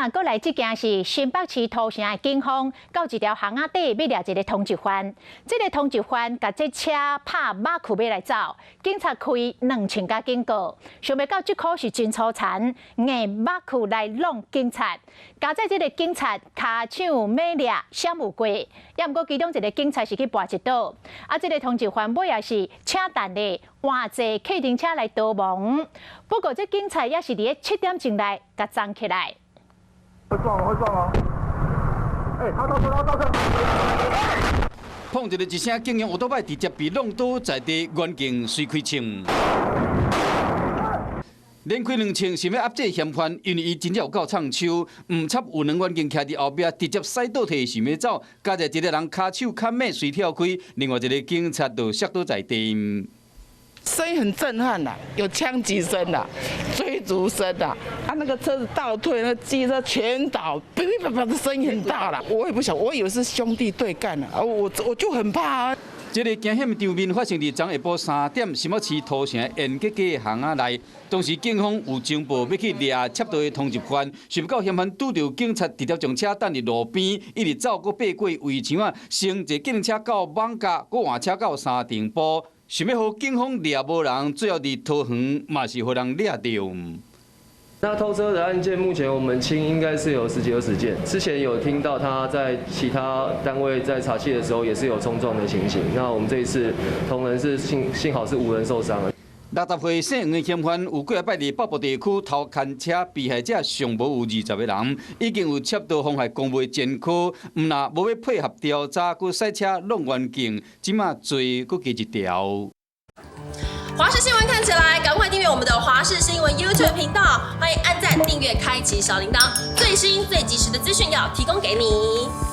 看過來這件是新北市土城的警方到一條巷仔底欲掠一个通緝犯，這个通緝犯共這車拍馬厩欲來走，警察開兩槍共警告，想袂到這箍是真粗殘，硬馬厩來挵警察，佳哉這个警察跤手猛掠閃有過，也毋過其中一个警察是去跋一倒，啊，這个通緝犯尾也是請等咧換坐客運車來逃亡，不過這警察也是佇咧7點鐘內共摠起來。會撞哦，會撞哦！欸，他倒車，他倒車！碰著一聲，竟然歐多擺直接被挵倒在地，原警隨開槍，連開兩槍，想欲壓制嫌犯，因為伊真正有夠藏手，毋插有兩員警徛佇後壁，直接駛倒退想欲走，佳哉一个人跤手較猛，隨跳開，另外一个警察就摔倒在地。聲音很震撼啦，有槍擊聲啦，追逐聲啦，啊那個車子倒退，那個機車全倒，噼噼啪啪的聲音很大啦。我也不曉，我以為是兄弟對幹啦，啊我就很怕啊。這個驚險場面發生佇昨下晡3點，新北市土城延吉街巷仔內，當時警方有情報欲去掠竊盜的通緝犯，想袂到嫌犯拄著警察直接將車擋佇路邊，一直走，閣爬過圍牆仔，先坐計程車到艋舺，閣換車到三重埔。想欲予警方掠無人，最後佇桃園嘛是予人掠著。那偷車的案件，目前我們清應該是有十幾二十件。之前有聽到他在其他單位在查緝的時候，也是有衝撞的情形。那我們這一次同仁是幸好是無人受傷。60歲姓黃的嫌犯有幾仔擺佇北部地區偷牽車，被害者上無有20個人，已經有竊盜妨害公務前科，毋但無欲配合調查，閣駛車挵員警，這馬罪閣加一條。華視新聞看起來，趕快訂閱我們的華視新聞 YouTube 頻道，歡迎按讚、訂閱、開啟小鈴鐺，最新最及時的資訊要提供給你。